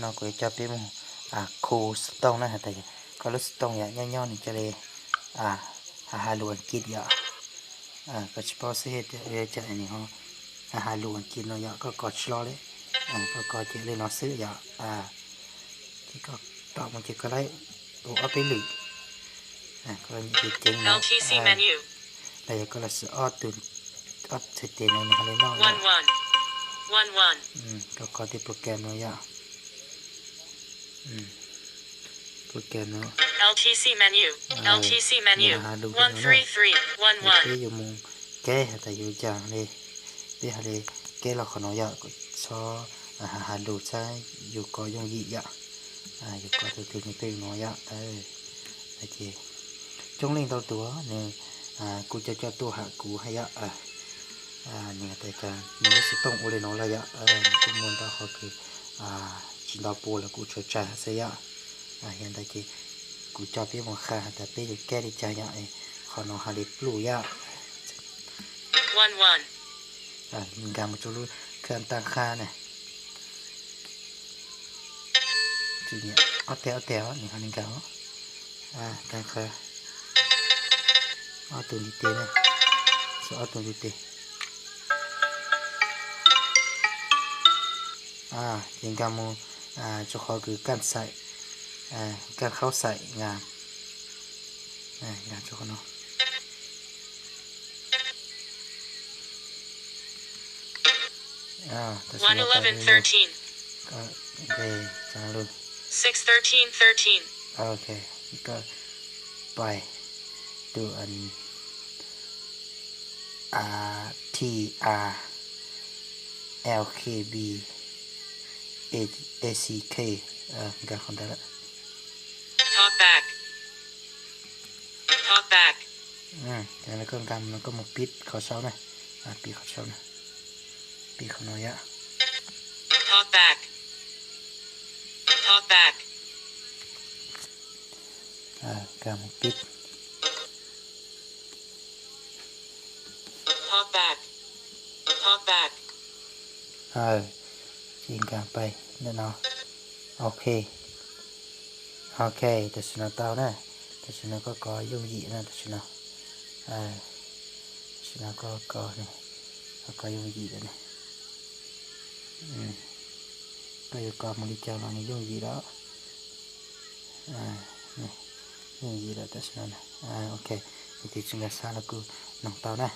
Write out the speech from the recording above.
No kuv yuav coj peb mus khu xov tooj na, has tas koj lub xov tooj yom nyob nyob nws cia li has has lus Askiv yom. Koj tsis paub xwb, cas nws ho has has lus Askiv no yom, koj kos tsis los li. Koj kos ces li no xwb yom. Ces koj tom mus ces koj laib ua ob peb lwm, koj nyem ceev ceev no, los yog koj los xav ob tug, ob txhais tes no nws ho li no. Koj kos tej program no yom. Program no, has has lus no na. Peb yuav mus keb has tas yuav cas li, peb ho li keb los qhov no yom, txhob has has lus, txhob yus kos yooj yim yom. Yus kos tus twg nws pheej no yom. Ces coob leej ntau tus nws kuj coj coj tuaj ham kuv hais yom. Nws tas cas nws lub xov tooj ua li no lawm yom, nws kuj muaj ntau qhov kws tsis ntau pua los kuj tsuas tsawg xwb yom. Yog ntawd ces kuv coj peb mus qha has tas peb yuav keb li cas yom, qhov no hais li pluj yom. Nkag mus rau lub khab ntaj qha na. Ob teg ob teg os, nws ho li nkag os. Ntaj qha, ob tug ntiv tes na, ob tug ntiv tes. Ces nkag mus rau qhov kws kaj xaim, kaj khaub xaim nkag, nkag rau qhov no. One eleven thirteen. Ok, koj pais tus T R L K B A C K, nkag qhov ntawd lawm. Talkback. Talkback. Koj nkag no koj mus pib qhov saud na, pib qhov saud na, pib qhov no yom. Talkback. Talkback. Nkag mus pib. Talkback. Talkback. Ces nkag pais ntawm no. Ok. Ok, tam sim no tau na. Tam sim no koj kos yooj yim na, tam sim no. Tam sim no koj kos, koj kos yooj yim lawm ne. Koj yuav kos mus li cas los nws yooj yim lawm. Yooj yim lawm tam sim no. Ok, leej twg tsis nkag siab los kuj noog tau na.